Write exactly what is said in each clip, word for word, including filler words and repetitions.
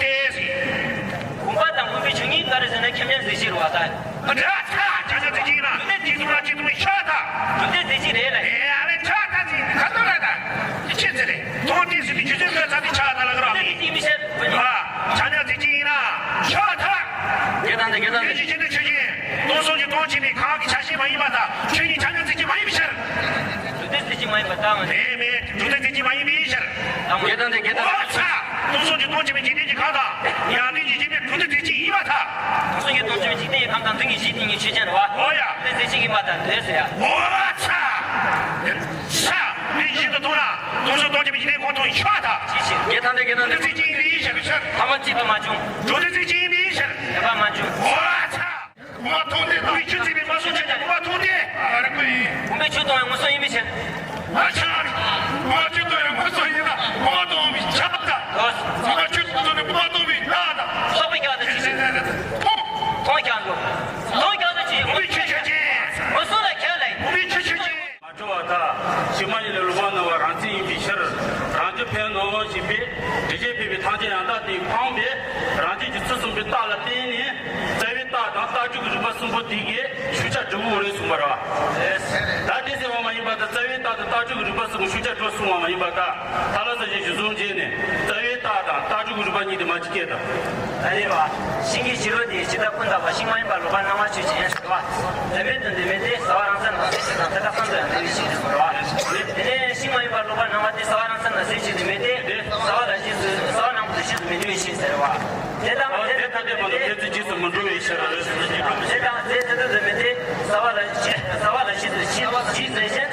ཏེ་ཟེར། དགོངས་པ་དང་མངོན་པའི་ཆོས་ཉིད་ག་རེ་ཟེར་ན་མཁྱེན་མཁྱེན་ཟེར་ཕྱིར་བ་ད། ཨ་འདྲ་ཐག་ཆ་ཆ་ཟེར་གྱི་ཡིན་ན་དེ་དུ་ལ་ཅི་དུ་ཤ་ཐག་དུ་དེ་ཟེར་གྱི་རེད་ལ། ཨེ་ཨ་ལེ་ཆ་ཐག་ཟེར་ག་ཏུ་ལ་ད་ཅི་ཟེར་རེད། དོན་དེ་ཟེར་ནི་ཆུ་ཚོད་ལ་ཚ་དེ་ཆ་ཐག་ལ་ག་ར་མི་ཨ་ཆ་ཉག་ཟེར་གྱི་ཡིན་ན་ཤ་ཐག་དགེ་དང་དེ་དགེ་དང་དེ་ཆེ་ཆེ་ཆེ་ཆེ་སྟོང་གསུམ་གྱི་སྟོང་ཆེན་པོའི་གང་གི་ཆ་ཤས་མ་ཡིན་པ་དང་ཆོས་ཉིད་ཆ་ཉག་ཟེར་གྱི་མ་ཡིན་པའི་ཕྱིར། དུ་དེ་ཟེར་གྱི་མ་ཡིན་པ་དང་། དེ་མེད་དུ་དེ་ཟེར་གྱི་མ་ཡིན་པའི་ཕྱིར། དགེ་དང་དེ་དགེ་དང་དེ། ཨོ་ཚ། སྟོང་གསུམ་གྱི་སྟོང་ཆེན་པོའི་འཇིག་རྟེན་གྱི་ཁམས་དང་ཡང་དག་གི་འཇིག་རྟེན་དུ་དེ་ཟེར་གྱི་ཡིན་པར་ཐལ། སྟོང་གསུམ་གྱི་སྟོང་ཆེན་པོའི་འཇིག་རྟེན་གྱི་ཁམས་དང་དུ་གི་གཞི་དེ་ཉིད་ཆོས་ཅན་རེད་བ། ཨོ་ཡ། དེ་ཟེར་གྱི་ཡིན་པར་ཐལ་དེ་ཟེར་ཡ། ཨོ་ཚ། ཚ། མི་ཞིག་ཏུ་མཐོང་ན་སྟོང་གསུམ་སྟོང་ཆེན་པོའི་འཇིག་རྟེན་ཁོང་དུ་ཤོག་ཐལ། ཅི་ཞིག་དགེ་དང་དེ་དགེ་དང་དེ། དུ་དེ་ཟེར་གྱི་ཡིན་པའི་ཕྱིར། ཐ་མ་གཅིག་པ་མ་བྱུང་། དུ་དེ་ཟེར་གྱི་ཡིན་པའི་ཕྱིར། ཡ་པ་མ་བྱུང་། ཨོ་ཚ། མ་མཐོང་སྟེ་དུ་བའི་ཆུ་ཚིག་པའི་མ་སོང་ཆ་ཆ་མ་མཐོང་སྟེ། ཨ་རེ་ཀུ་ཡིན། བུམ་པའི་ཆུ་དང་མངོན་སུམ་ཡིན་པའི་ཕྱིར། ཨ་ཆ། མ་ཆུ་དང་མངོན་སུམ་ཡིན་ན་མ་མཐོང་བའི་ཆ་ད། ཨོ། མ་ཆུ་དང་མ་མཐོང་བའི་ཆ་ད། སོགས་པའི་ཀྱང་དུ་ཅི་ཞིག་མཐོང་། མཐོང་ཀྱང་དུ། མཐོང་ཀྱང་དུ་ཅི་བུམ་པའི་ཆུ་ཆ་ཆེ། མངོན་སུམ་ལ་ཁྱེར་ལ་ཡིན། བུམ་པའི་ཆུ་ཆུ་ཆེ། མ་འགྲོ་བ་དག་ཤི་མ་ཡིན་ལ་ལུང་པ་སྣང་བ་རང་མཚན་ཡིན་པའི་ཕྱིར། རང་རྒྱུད་ཕན་ནོ་ཞེས་པས་དྲི་བཅས་ཕུལ་བའི་ཐམས་ཅད་ཡང་དག་དེ་འཕངས་པས་རང་རྒྱུད་ཀྱི་ཚུལ་གསུམ་པའི་རྟགས་ལ་བརྟེན་ནས་རྩ་བའི་རྟགས་དང་རྟགས་འཇུག་གི་རིགས་པ་གསུམ་པོ་དེ་གའི་ཤུགས་ཆ་འགྲུབ་བོ་རེད་གསུངས་པ་རེད་བ། ད་དེ་ཟེར་བ་མ་ཡིན་པ་དང་རྩ་བའི་རྟགས་དང་རྟགས་འཇུག་གི་རིགས་པ་གསུམ་པོ་ཤུགས་ཆ་འགྲུབ་གསུངས་བ་མ་ཡིན་པ་དང་ཐ་ལ་ས་ཞིག་གཞུང་བྱས་ནས་རྩ་བའི་རྟགས་དང་རྟགས་འཇུག་གི་རིགས་པ་གཉིས་དེ་མ་གཅིག་སྐད་དང་། ད་རེད་བ། ཤིང་གི་ཕྱི་རོལ་དེ་ཇི་ལྟར་ཀུན་བརྟགས་པ་ཤིང་མ་ཡིན་པ་ལོག་པར་སྣང་བ་ཆོས་ཅན། བདེན་མེད་དང་ལྡན་མིན་ཏེ། ཟ་བ་རང་མཚན་ནམ་ཟད་ཕྱིར་དང་དེ་དག་གསུམ་དུ་ཡང་ལྡན་པའི་ཕྱིར་ཟེར་བ། དེ་ནས་ཤིང་མ་ཡིན་པ་ལོག་པར་སྣང་བ་དེ་ཟ་བ་རང་མཚན་ནམ་ཟད་ཕྱིར་ལྡན་མིན་ཏེ། ཟ་བ་ལ་རྗེས་སུ་ཟ་བ་ནམ་ཟད་ཕྱིར་དུ་མི་འགྲོ་བའི་ཕྱིར་ཟེར་བ། དེ་དང་དེ་ཐ་དད་པ་དང་ཕན་ཚུན་རྗེས་སུ་མི་འགྲོ་བའི་ཕྱིར། དེ་དང་དེ་ཐ་དད་དུ་མིན་ཏེ། ཟ་བ་ལ་ཟ་བ་ལ་རྗེས་སུ་ཕྱིར་ཕྱིར་ཟད་ཕྱིར་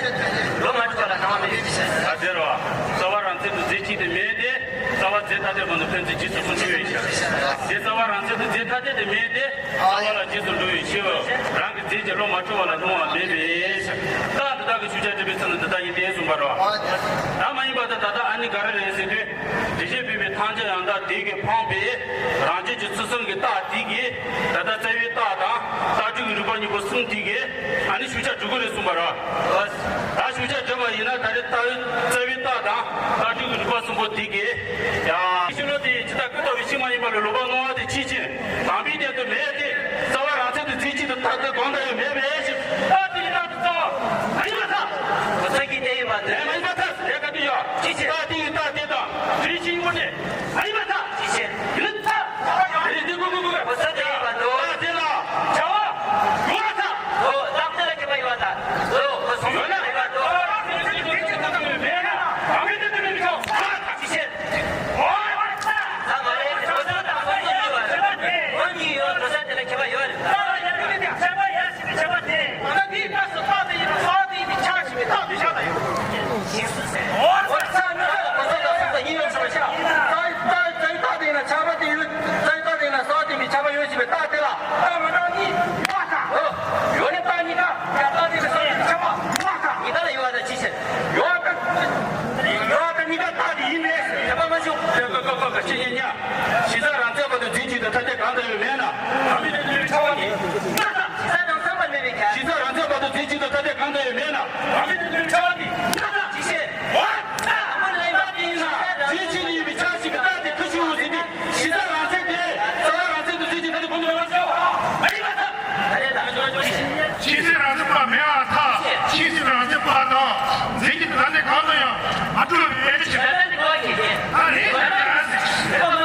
ལོག་མ་གྲུབ་པ་ལ་སྣང་བ་མེད་པའི་ཕྱིར། ད་དེར་བ། ཟ་བ་རང་མཚན་དུ་ཟད་ཕྱིར་དུ་མིན་ཏེ། རྩ་བ་རྫས་ཐ་དད་པ་དང་ཕན་ཚུན་རྗེས་སུ་མི་འགྲོ་བའི་ཕྱིར། དེ་རྩ་བ་རང་མཚན་དུ་རྫས་ཐ་དད་དུ་མེད་དེ། རྩ་བ་ལ་རྗེས་སུ་འགྲོ་བའི་ཕྱིར། རང་གི་རྫས་ཀྱི་བློ་མ་གྲུབ་པ་ལ་སྣང་བ་མེད་པའི་ཕྱིར། རྟགས་འདི་དག་གི་ཤུགས་ཆ་འགྲུབ་པའི་ཚུལ་ནི་འདི་ལྟ་ཡིན་ཏེ་གསུངས་པ་རེད། ད་མ་ཡིན་པ་དང་ད་ལྟ་ཨ་ནི་ག་རེ་རེད་ཟེར་དུས། དེ་བཞིན་ཕུལ་བའི་ཐམས་ཅད་ཡང་དག་དེ་གིས་འཕངས་པས་རང་རྒྱུད་ཀྱི་ཚུལ་གསུམ་གྱི་རྟགས་དེ་གིས་ད་ལྟ་རྩ་བའི་རྟགས་དང་རྟགས་འཇུག་གི་རིགས་པ་གཉིས་པོ་གསུམ་དེ་གིས་ཨ་ནི་ཤུགས་ཆ་འགྲུབ་ཀྱི་རེད་གསུངས་པ་རེད། ད་ཤུགས་ཆ་བརྒྱབ་པ་ཡིན་ན་ད་རེས་རྩ་བའི་རྩ་བའི་རྟགས་དང་རྟགས་འཇུག་གི་རིགས་པ་གསུམ་པོ་དེ་གིས་ཡང་། ཤིང་ལོ་དེ་ཇི་ལྟར་ཀུན་བརྟགས་པའི་ཤིང་མ་ཡིན་པ་ལ་ལོག་པར་སྣང་བ་དེ་ཕྱིར་ཕྱིན་དམ་པའི་གཏན་དུ་མེད་དེ། རྩ་བ་རང་མཚན་དུ་རྫས་གཅིག་ཏུ་ཐ་དད་གང་དུ་ཡང་མེད་པའི་ཕྱིར། རྟགས་དེ་ཡི་རྟགས་དེ་རྩ་བ་མ་ཡིན་པར་ཐལ། གོ་ས་གི་གཏན་ཡིན་པར་ཐལ། མ་ཡིན་པར་ཐལ། ལས་ཀ་དེ་ཡང་ཕྱིར་ཕྱིན། རྟགས་དེ་ཡི་རྟགས་དེ་དང་རྫས་གཅིག་དངོས་གནས་མ་ཡིན་པར་ཐལ། ཕྱིར་ཕྱིན། ཡིན་ན་ཐལ། ཡིན་ན་ཐལ། གོ་ས་གཏན་ཡིན་པར་ཐལ། རྟགས་དེ་ལ་བྱ་བ་ཡོད་པར་ཐལ། ཨོ། རྟགས་དེ་ལ་ཁྱད་པར་ཡོད་པར་ཐལ། ཨོ། གོ་ས་ཡོད་ན་ཡིན་པར་ཐལ། རྟགས་དེ་ལ་ཁྱད་པར་ཡོད་པར་ཐལ། ཕྱིར་ཕྱིན། ཨོ། ད་མ་རེད། གོ་ས་དང་གོ་ས་གཉིས་པ་རེད། གོ་གཉིས་ཡོད། གོ་ས་དེ་ལ་ཁྱད་པར་ཡོད་རེད། ད་ལ་ཡང་ཁྱད་པར་ཡོད་ཟེར་བའི་ཁྱད་པར་དེ། ད་དེའི་སྐབས་སུ་རྟགས་དེ་ཡིན་པ་ཟ་བ་དེ་ཡིན་པའི་ཆ་ཞིག་གི་རྟགས་དེ་བཞག་ན་ཡོད། ཨོ། ས་གཉིས་ལ་གོ་ས་དང་གོ་ས་གཉིས་ཡོད་ཟེར་བ་ཤ། རྩ་བའི་རྟགས་དེ་ཡིན་ན་ཆ་བ་དེ་ཡོད། རྩ་བའི་རྟགས་དེ་ཡིན་ན་ཟ་བ་དེ་ཡིན་པའི་ཆ་བ་ཡོད་ཟེར་བའི་རྟགས་དེ་ལ་རྟགས་མ་རྟགས་གཉིས་ཡོད་པར་ཐལ། ཨོ། ཡོད་ན་རྟགས་གཉིས་ཀ་ཡང་རྟགས་དེ་ལ་ཟ་བ་དེ་ཡིན་པའི་ཆ་བ་ཡོད་པར་ཐལ། གཉིས་ཀ་ལ་ཡོད་པར་ཐལ། ཅི་ཟེར། ཡོད་པ། ཡོད་པ་གཉིས་ཀ་རྟགས་དེ་ཡིན་པས། ཁྱད་པར་མ་བྱུང་། ཀ་ཀ་ཀ་ཀ་ཀ་ཅི་ཉན་ཉ། གཞི་རྩ་རང་མཚན་བར་དུ་རྫས་གཅིག་ཏུ་ཐ་དད་གང་དུ་ཡང་མེད་ན། གང་གི་དོན་དུ་ཕྱེ་བ་ནི། གཞི་རྩ་རང་མཚན་བར་དུ་རྫས་གཅིག་ཏུ་ཐ་དད་གང་དུ་ཡང་མེད་ན། གང་གི་དོན་དུ་ཕྱེ་བ་ནི། ཅི་ཟེར། རྫས་གཅིག་ཉིད་ཡིན་པའི་ཆ་ཞིག་གི་རྟགས་དེ་ཁུ་ཆུ་བོ་ཟིན་ཏེ། གཞི་རྩ་རང་མཚན་དེ་རྩ་བ་རང་མཚན་དུ་རྫས་གཅིག་ཐ་དད་གང་དུ་ཡང་མེད་པར་ཐལ། མ་ཡིན་པར་ཐལ། ཕྱིར་ཕྱིན་རང་མཚན་པ་མེད་པར་ཐལ། ཕྱིར་ཕྱིན་རང་མཚན་པ་དང་རྫས་གཅིག་ཐ་དད་གང་དུ་ཡང་མ་གྲུབ་པའི་ཕྱིར། ད་རེས་ད་རེས།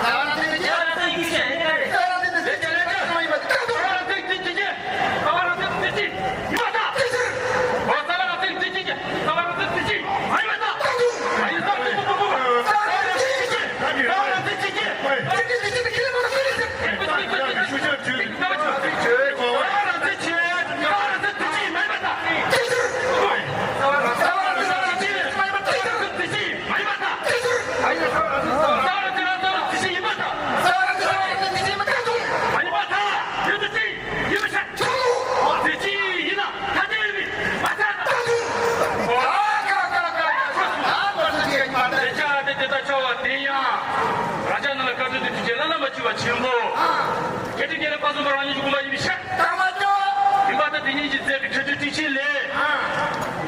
ཆེན་པོ། སྐད་ཅིག་སྐད་ལ་ཕ་གསུམ་པ་རང་ཉིད་ཀྱི་དགོངས་པ་ཡིན་པའི་ཤ། སྐད་ཅིག་སྐད་ལ་ཕ་གསུམ་པ་རང་ཉིད་ཀྱི་དགོངས་པ་ཡིན་པའི་ཤ། ཡིན་པ་དང་དེ་ཉིད་ཀྱིས་མཛད་པའི་ཁྲི་སྤྲུལ་ཏི་ཤྲི་ལས།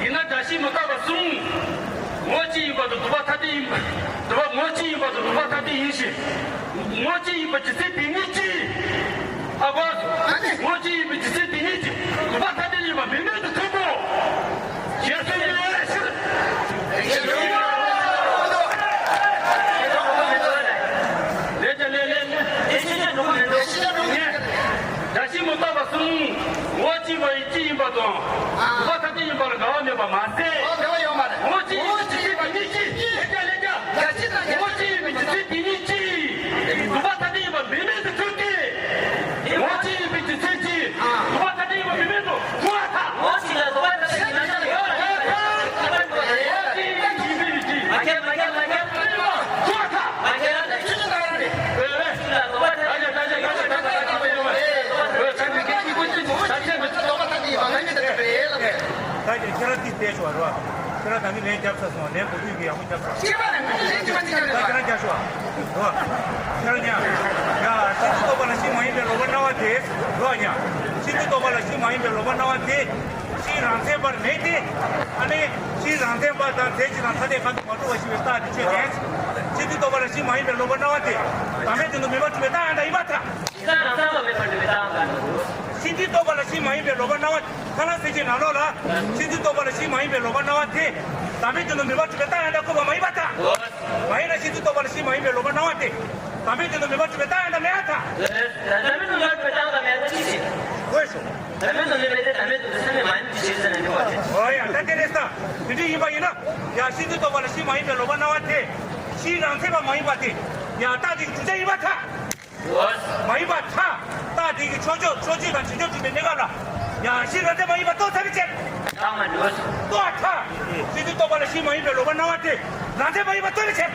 ཡིན་ན་བརྒྱ་བྱིན་མི་རྟག་པ་གསུམ། ངོ་གཅིག་ཡིན་པར་དུ་སྡུག་པ་ཐ་དད་ཡིན་པ། སྡུག་པ་ངོ་གཅིག་ཡིན་པར་དུ་སྡུག་པ་ཐ་དད་ཡིན་ཞིང་། ངོ་གཅིག་ཡིན་པ་ཇི་སྲིད་དེ་ཉིད་ཀྱིས། ཨ་ཕ། ངོ་གཅིག་ཡིན་པ་ཇི་སྲིད་དེ་ཉིད་ཀྱིས་སྡུག་པ་ཐ་དད་ཡིན་པ་མིན་མིན་དུ་ཐུབ་བོ། ཞེས་གསུངས་ཡོད་ཕྱིར། ལས་ཀྱང་ལས་ལས། བརྒྱ་བྱིན་མི་རྟག་པ་གསུམ། ངོ་གཅིག་པ་ཡིན་གཅིག་ཡིན་པ་དང་། སྡུག་པ་ཐ་དད་ཡིན་པ་ལ་འགལ་བ་མེད་པ་མ་ཟད། ངོ་གཅིག་ཡིན་པ་ཇི་སྲིད་དེ་ཉིད་ཀྱིས། ལས་ཀྱང་ལས་ཀྱང་། ངོ་གཅིག་ཡིན་པ་ཇི་སྲིད་དེ་ཉིད་ཀྱིས། སྡུག་པ་ཐ་དད་ཡིན་པ་མིན་མིན་དུ་ཐུབ་སྟེ། ངོ་གཅིག་ཡིན་པའི་དུས་ཚོད་ཀྱིས་སྡུག་པ་ཐ་དད་ཡིན་པ་མིན་མིན་དུ་ཐུབ་པར་ཐལ། ངོ་གཅིག་ལ་སྡུག་པ་ཐ་དད་ཡིན་པ་མིན་མིན་དུ་ཐུབ་པར་ཐལ། ངོ་གཅིག་ཡིན་པའི་དུས་ཚོད་ཀྱིས། མ་ཁྱེར་མ་ཁྱེར་མ་ཁྱེར། ཐུབ་པར་ཐལ། མ་ཁྱེར་ལ་ཆུ་ཆུ་ད་ར་རེད། ངོ་གཅིག་ལ་སྡུག་པ་ཐ་དད་ཡིན་པ་མིན་མིན་དུ་ཐུབ་པར་ཐལ། ངོ་གཅིག་ཡིན་པའི་དུས་ཚོད་ཀྱིས། ད་ཁྱེད་ཁྱེད་རང་འདི་བལྟས་ཤོག་རེད་བ། ཁྱེད་རང་ད་གིན་ལན་བརྒྱབ་ཚར་སོང་། ལན་གོ་དུས་ཀྱི་ཡག་པོ་བརྒྱབ་ཚར། ཁྱེད་རང་ལན་གཅིག་མ་གཅིག་རེད་ད་བ། ཁྱེད་རང་རྒྱག་ཤོག་རེད་བ། ཁྱེད་ཉ། ཡ། ཕྱིན་ཅི་ལྡོག་པ་ལ་གཞི་མ་ཡིན་པའི་ལོག་པར་སྣང་བ་དེ། ལོག་ཉ། ཕྱིན་ཅི་ལྡོག་པ་ལ་གཞི་མ་ཡིན་པའི་ལོག་པར་སྣང་བ་དེ། གཞི་རང་མཚན་པར་མེད་དེ། ཨ་ནི། གཞི་རང་མཚན་པ་དང་རྫས་གཅིག་དང་ཐ་དད་ཁ་དོག་མ་གྲུབ་པ་ཞིག་པའི་རྟགས་དེ་ཆོས་ཅན། ཕྱིན་ཅི་ལྡོག་པ་ལ་གཞི་མ་ཡིན་པའི་ལོག་པར་སྣང་བ་དེ། བདག་མེད་དོན་དུ་མེད་པར་གྲུབ་པའི་རྟགས་ཡང་དག་ཡིན་པར་ཐལ། གཞི་རང་མཚན་པ་མེད་པར་གྲུབ་པའི་རྟགས་ཡང་དག་མིན་འདུག་ཕྱིན་ཅི་ལྡོག་པ་ལ་གཞི་མ་ཡིན་པའི་ལོག་པར་སྣང་བ། ཁ་ལ་སེ་ཅན་ནང་ལོགས་ལ། ཕྱིན་ཅི་ལྡོག་པ་ལ་གཞི་མ་ཡིན་པའི་ལོག་པར་སྣང་བ་དེ། བདག་མེད་དོན་དུ་མེད་པར་གྲུབ་པའི་རྟགས་ཡང་དག་བཀོད་པ་མ་ཡིན་པར་ཐལ། མ་ཡིན་ན་ཕྱིན་ཅི་ལྡོག་པ་ལ་གཞི་མ་ཡིན་པའི་ལོག་པར་སྣང་བ་སྟེ། བདག་མེད་དོན་དུ་མེད་པར་གྲུབ་པའི་རྟགས་ཡང་དག་མེད་པར་ཐལ། བདག་མེད་དོན་དུ་མེད་པར་གྲུབ་པའི་རྟགས་ཡང་དག་མེད་པར་ཐལ། ཅི་ཞིག་འོས་སོ། བདག་མེད་དོན་དུ་མེད་དེ་བདག་མེད་དོན་དུ་ཚད་མས་མ་ཡིན་པའི་ཕྱིར་ཟེར་ན་འགྲིག་པ་རེད། འོ་ཡ། ད་དེ་རེད་ས། དེ་འདྲ་ཡིན་པ་ཡིན་ན། ཡ། ཕྱིན་ཅི་ལྡོག་པ་ལ་གཞི་མ་ཡིན་པའི་ལོག་པར་སྣང་བ་དེ། གཞི་རང་མཚན་པ་མ་ཡིན་པ་དེ། ཡ། རྟགས་དེ་གི་བསྒྲུབ་བྱ་ཡིན་པར་ཐལ། མ་ཡིན་པར་ཐལ། རྟགས་དེ་གི་ཕྱོགས་ཆོས་ཕྱོགས་ཆོས་དང་བྱེད་ཕྱོགས་གྲུབ་པའི་གནས་སྐབས་ལ། ཡང་གཞི་རང་མཚན་མ་ཡིན་པ་རྟོགས་ཚར་བའི་ཕྱིར། རྟགས་མ་འགྲོ། རྟོགས་ཐལ། ཕྱིན་ཅི་ལྡོག་པ་ལ་གཞི་མ་ཡིན་པའི་ལོག་པར་སྣང་བ་དེ། རང་མཚན་མ་ཡིན་པ་རྟོགས་པའི་ཕྱིར།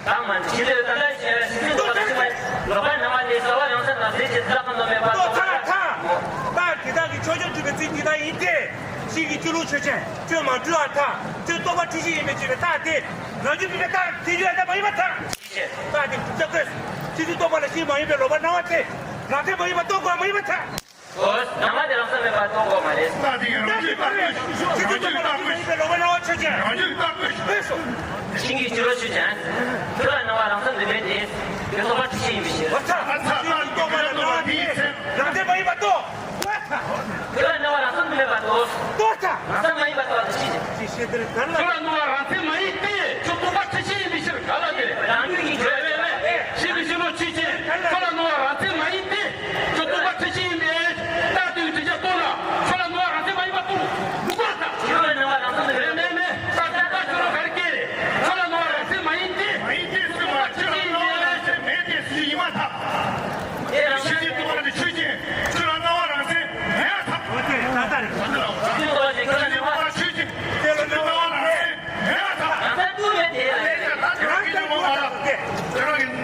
རྟགས་མ་འགྲོ། ཕྱིན་ཅི་ལྡོག་པ་ལ་གཞི་མ་ཡིན་པའི་ལོག་པར་སྣང་བ་དེ་རྩ་བ་རང་མཚན་དང་རྫས་གཅིག་ཏུ་རྟག་པ་རྣམ་པར་མེད་པ་རྟོགས་ཚར་ཐལ། རྟགས་དེ་དག་གི་ཕྱོགས་ཆོས་གྲུབ་པའི་ཚིག་དེ་དག་ཡིན་ཏེ། གཞི་གི་སྤྱི་ལོག་ཆོས་ཅན། ཆོས་མ་གྲུབ་པར་ཐལ། ཆོས་རྟོག་པ་འཁྲུལ་གཞི་ཡིན་པའི་ཕྱིར་བའི་རྟགས་དེ། རང་རྒྱུད་མིན་པའི་རྟགས་དེ་ཡོད་ལ་མ་ཡིན་པར་ཐལ། རྟགས་དེ་བསྒྲུབ་བྱ་བཀོད། ཕྱིན་ཅི་ལྡོག་པ་ལ་གཞི་མ་ཡིན་པའི་ལོག་པར་སྣང་བ་དེ། རང་མཚན་མ་ཡིན་པ་རྟོགས་དགོས་པ་མ་ཡིན་པར་ཐལ། འོ། སྣང་བ་དེ་རང་མཚན་མེད་པ་རྟོགས་དགོས་པ་མ་རེད། རྟགས་དེ་ཡང་རང་རྒྱུད་རྟགས་ཀུན། རང་རྒྱུད་རྟགས་ཀུན། ཕྱིན་ཅི་ལྡོག་པ་ལ་གཞི་མ་ཡིན་པའི་ལོག་པར་སྣང་བ་ཆོས་ཅན། རང་རྒྱུད་རྟགས་ཀུན། ཨེ་སོ། ཤིང་གི་སྤྱི་ལོག་ཆོས་ཅན། ཆོས་ལ་སྣང་བ་རང་མཚན་དུ་མེད་དེ། དེ་རྟོག་པ་འཁྲུལ་གཞི་ཡིན་པའི་ཕྱིར། ཨ་ཚ། ཕྱིན་ཅི་ལྡོག་པ་ལ་སྣང་བ་དེ། རང་མཚན་མ་ཡིན་པ་རྟོགས། ཆོས་ལ་སྣང་བ་རང་མཚན་དུ་མེད་པ་རྟོགས། རྟོགས་ཐལ། རང་མཚན་མ་ཡིན་པ་རྟོགས་པ་དེ་ཅི་ཞིག་ཅི་ཤེས་དེར་ལྟར་ལ། ཆོས་ལ་སྣང་བ་རང་མཚན་མ་ཡིན་ཏེ། ཆོས་རྟོག་པ་འཁྲུལ་གཞི་ཡིན་པའི་ཕྱིར་ག་ལ་དེ། རང་རྒྱུད་ཀྱི་བརྗོད་པས། ཤིང་གི་སྤྱི་ལོག་ཆོས་ཅན། ཆོས་ལ་སྣང་བ་རང་མཚན་མ་ཡིན་ཏེ། ཆོས་རྟོག་པ་འཁྲུལ་གཞི་ཡིན་པས། རྟགས་དེ་བསྒྲུབ་བྱ་རྟོགས་ན། ཆོས་ལ་སྣང་བ་རང་མཚན་མ་ཡིན་པ་རྟོགས། འདུག་པ་དང་། ཆོས་ལ་སྣང་བ་རང་མཚན་མེད། མེད་མེད། རྟགས་དེ་ལྟ་ཆོས་ལ་ག་རེ་སྐད་རེད། ཆོས་ལ་སྣང་བ་རང་མཚན་མ་ཡིན་ཏེ། མ་ཡིན་ཏེ་ཟེར་བ་ཆོས་ལ་སྣང་བ་རང་མཚན་མེད་དེ་ཟེར་ཡིན་མ་ཐག་ཤེས་བྱའི་རྟོག་པ་ནི་ཆོས་ཅན། ཆོས་ལ་སྣང་བ་རང་མཚན་མེད་པར་ཐལ། ཨོ་དེ་ད་ལྟ་རེད། ཆོས་ཅན། ཆོས་ལ་སྣང་བ་རང་མཚན་མེད་པར་ཐལ། རང་མཚན་ཐུག་མེད་དེ། ཨ་ལས་ཀྱང་ད་དེ་རང་གི་ནི་མ་ལ་དེ་རང་གི་ནོ་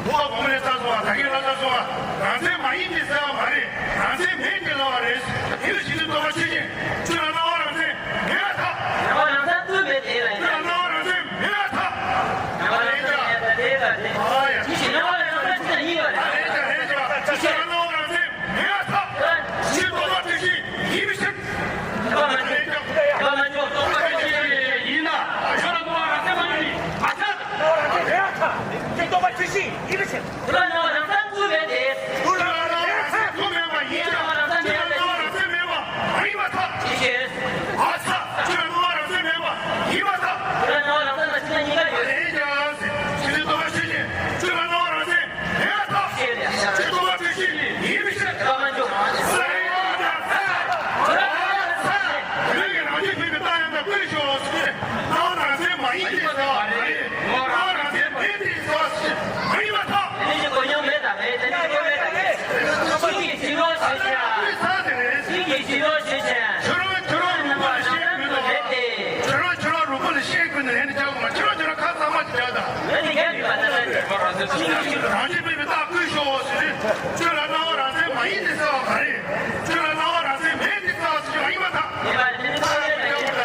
བ་གོང་མ་ནས་ལྟ་སོང་བ། ད་གིན་ལ་ལྟ་སོང་བ། རང་མཚན་མ་ཡིན་ཏེ་ཟེར་བ་མ་རེད། རང་མཚན་མེད་དེ་ལབ་པ་རེད། དེ་ལ་ཕྱིན་ཅི་ལྡོག་པ་ཆོས་ཅན། ཆོས་ལ་སྣང་བ་རང་མཚན་མེད་པར་ཐལ། སྣང་བ་རང་མཚན་ཐུག་མེད་དེ་ལ་ཡིན། ཆོས་ལ་སྣང་བ་རང་མཚན་མེད་པར་ཐལ། སྣང་བ་རང་མཚན་མེད་པ་དེ་ལ་ཡིན། ཨ་ཡ། ཅི་ཞིག་སྣང་བ་རང་མཚན་ཐུག་ཡིན་པ་རེད། ཨ་ལས་ཀྱང་ལས་ཀྱང་ཆོས་ལ་སྣང་བ་རང་མཚན་མེད་པར་ཐལ། ཕྱིན་ཅི་ལྡོག་པ་ཆོས་ཅན་ཡིན་པའི་ཕྱིར། ལྡོག་པ་མ་ཆོག་ལྡོག་པ་ཆོས་ཅན་ཡིན་ན། ཆོས་ལ་སྣང་བ་རང་མཚན་མ་ཡིན་པས་མ་ཁྱབ། སྣང་བ་རང་མཚན་མེད་པར་ཐལ། ཕྱིན་ཅི་ལྡོག་པ་ཆོས་ཅན་ཡིན་པའི་ཕྱིར། ཆོས་ལ་སྣང་བ་རང་མཚན་ཐུག་མེད་དེ། ཆོས་ལ་སྣང་བ་རང་མཚན་ཐུག་མེད་པ་ཡིན་ཀྱང་། ཆོས་ལ་སྣང་བ་རང་མཚན་མེད་པ་མ་ཡིན་པར་ཐལ། ཅི་ཕྱིར། ཨ་ཚ། ཆོས་ལ་སྣང་བ་རང་མཚན་མེད་པ་ཡིན་པར་ཐལ། ཆོས་ལ་སྣང་བ་རང་མཚན་དང་ཕྱི་ནང་གཉིས་ཀ་ཡོད། ཨེ་ཀྱང་ཟེར། ཕྱིན་ཅི་ལྡོག་པ་ཆོས་ཅན། ཆོས་ལ་སྣང་བ་རང་མཚན་མེད་པར་ཐལ། ཕྱིན་ཅི་ལྡོག་པ་ཆོས་ཅན་ཡིན་པའི་ཕྱིར། ལྡོག་པ་མ་འཇོག་ས་ཡིན་ད་ས། ཨ་ཚ། དེ་ནས་རང་རྒྱུད་མིན་པའི་རྟགས་ཡང་དག་ཀུན་ཞོག་ཟེར། སྣང་བ་རང་མཚན་མ་ཡིན་ཏེ་ཟེར་བ་མ་རེད། སྣང་བ་རང་མཚན་མེད་དེ་ཟེར་བ་ཞིག་མ་ཡིན་པར་ཐལ། དེ་ནི་གོ་མྱོང་མེད་དང་མེད། དེ་ནི་གོ་མེད་དང་མེད། ཤིང་གི་སྤྱི་ལོག་ཆོས་ཅན། ཤིང་གི་སྤྱི་ལོག་ཆོས་ཅན། ཁྱོད་རང་ཁྱོད་རང་རུས་པ་ལ་ཤེས་ཀྱི་མེད་དོ། མེད་དེ། ཁྱོད་རང་ཁྱོད་རང་རུས་པ་ལ་ཤེས་ཀྱི་མེད་ནས་ནི་ཅག་མ། ཁྱོད་རང་ཁྱོད་རང་ཁ་གཙང་མ་ཅིག་བྱ་དང་། འོན་ཏེ་རྒྱབ་ཡོད་པ་ལྟར་ན། རང་རྒྱུད་མིན་པའི་རྟགས་ཡང་དག་ཀུན་ཞོག་ཟེར། ཆོས་ལ་སྣང་བ་རང་མཚན་མ་ཡིན་ཏེ་ཟེར་བ་མ་རེད། ཆོས་ལ་སྣང་བ་རང་མཚན་མེད་དེ་ཟེར་བ་ཞིག་མ་ཡིན་པར་ཐལ། མེད་པ་དེ་ནི་ཁོ་ནའི་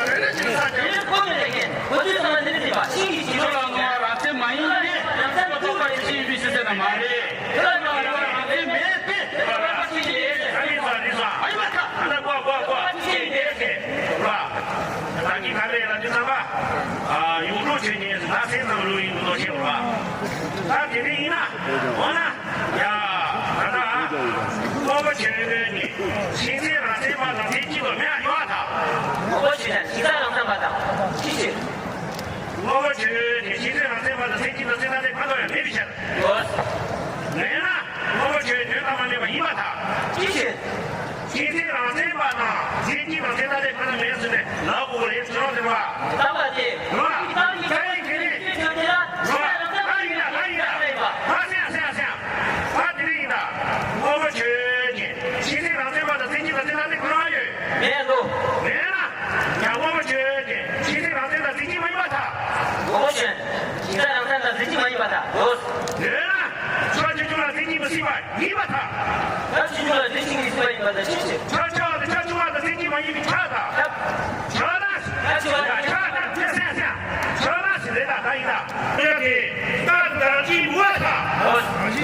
རེ་རེ་ཅིག་ས་ཀྱང་། དེ་ནི་ཁོ་ནའི་རེ་རེ། གོ་དུས་ཚང་མ་འདི་ནི་ཟིན་པ་ཤིང་གི་སྤྱི་ལོག་ཆོས་ལ་སྣང་བ་རང་མཚན་མ་ཡིན་ཏེ། རང་མཚན་ཐུག་པ་ཡིན་ཕྱིར་ཡིན་པའི་ཕྱིར་ཟེར་ན་མ་རེད། ཆོས་ལ་སྣང་བ་རང་མཚན་མེད་དེ། ཨ་ནི་ས་ནི་ས། ཨ་ཡི་མ་ཐག་ཨ་ན་ཀོ་ཀོ་ཀོ་ཅི་ཡིན་ཏེ་ཟེར་བ། ད་གིན་ག་རེ་ལབ་དུས་ཙམ་པ། ཨ། ཡོངས་གྲུབ་ཆོས་ཉིད་ཟེར་ད་སེམས་ཙམ་ལུགས་ཡིན་འདུག་ཟེར་བ། ད་དེ་འདྲ་ཡིན་ན། འོ་ན། ཡ། ད་ལྟ། དངོས་པོ་ཆོས་ཉིད་ནི་ཤིང་རྩྭ་རང་མཚན་པ་དང་རྫས་གཅིག་ཏུ་མེད་པ་ཡོད་པར་ཐལ། དངོས་པོ་ཆོས་ཉིད་ནི་ཤིང་རྩྭ་རང་མཚན་པ་དང་ཅི་ཕྱིར། དངོས་པོ་ཆོས་ཉིད་ནི་ཤིང་རྩྭ་རང་མཚན་པ་དང་རྫས་གཅིག་ཏུ་ཚེ་ཐ་དད་ཁ་དོག་ཡང་མེད་པའི་ཕྱིར། ཡོད། མེད་ན་དངོས་པོ་ཆོས་ཉིད་དོན་དམ་པར་མེད་པ་ཡིན་པར་ཐལ། ཅི་ཕྱིར། ཤིང་རྩྭ་རང་མཚན་པ་དང་རྫས་གཅིག་ཏུ་ཚེ་ཐ་དད་ཁ་དོག་མེད་ཟེར་ནས་ལབ་དགོས་པ་རེད་ཟེར་རོ་ཟེར་བ། ལྟ་བ་སྟེ། རོ། ད་ཡིན་གྱི་རེད། རོ། ད་ཡིན་ད་ད་ཡིན་ད། ད་སེམས་སེམས་སེམས། ད་དེ་རིང་ཡིན་ད། དངོས་པོ་ཆོས་ཅན། ཤིང་རྩྭ་རང་མཚན་པ་དང་རྫས་གཅིག་ཏུ་ཚེ་ཐ་དད་ཁོ་རང་ཡོད། མེད་དོ། མེད་ན། ཡང་དངོས་པོ་ཆོས་ཅན། ཤིང་རྩྭ་རང་མཚན་དང་རྫས་གཅིག་མ་ཡིན་པར་ཐལ། དངོས་པོ་ཆོས་ཅན། ཤིང་རྩྭ་རང་མཚན་དང་རྫས་གཅིག་མ་ཡིན་པར་ཐལ། ཡོད། ཡོད་ན། ཆོས་ཆོས་ཅན་ལ་རྫས་གཅིག་མི་སྲིད་པ་ཡིན་པར་ཐལ། ཆོས་ཆོས་ཅན་ལ་རྫས་གཅིག་མི་སྲིད་པ་ཡིན་པར་ཐལ། ཅི་ཕྱིར། ཆོས་ཆོས་དང་ཆོས་ཆོས་དང་རྫས་གཅིག་མ་ཡིན་པའི་ཆ་དང་། ཆོས་ན། ཆོས་ཆོས་དང་ཆོས་དང་ཆོས་སེམས་སེམས། ཆོས་ན་ཞིག་རེད་ད་ད་ཡིན་ད། དེ་ཡང་དེ། རྟགས་དེ་རང་བཞིན་མུ་བ་ཐལ།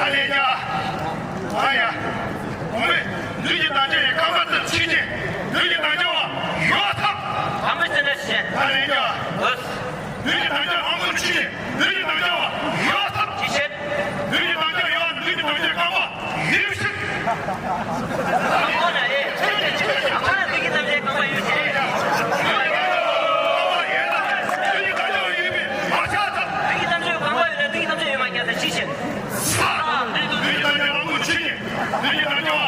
ཨ་ཡ། ཨ་ཡ། ཨོ་མེ། ལུས་ཀྱི་དམ་བཅའ་ཡི་རྐང་པ་ཙམ་ཕྱིས་ཏེ། ལུས་ཀྱི་དམ་བཅའ་བ་ཡོད་ཐབས། ཨ་མེ་ཟེར་ན་ཤེས། ཨ་ལས་ཀྱང་། ཨོ། ལུས་ཀྱི་དམ་བཅའ་རང་ངོ་ཕྱིས་ཏེ། ལུས་ཀྱི་དམ་བཅའ་བ་ཡོད་ཐབས། ཅི་བྱེད། ལུས་ཀྱི་དམ་བཅའ་ཡོད། ལུས་ཀྱི་དམ་བཅའི་རྐང་པ་ཡིབ་ཤིག་ཨ་མ་ན་རེ། ཨ་མ་ན་ལུས་ཀྱི་དམ་བཅའི་རྐང་པ་ཡོད་ཅེས། ལུས་ཀྱི་དམ་བཅའ་ཡོད་པས་མ་ཆགས་ཐབས། ལུས་ཀྱི་དམ་བཅའ་ཡོད་མ་ཁྱབ་ས་ཅི་བྱེད། ལུས་ཀྱི་དམ་བཅའ་ཡོད་མ་ཁྱབ་ས་ཅི་བྱེད། ལུས་ཀྱི་དམ་བཅའ་རང་ངོ་ཕྱིས་ནས་ལུས་ཀྱི་དམ་བཅའ་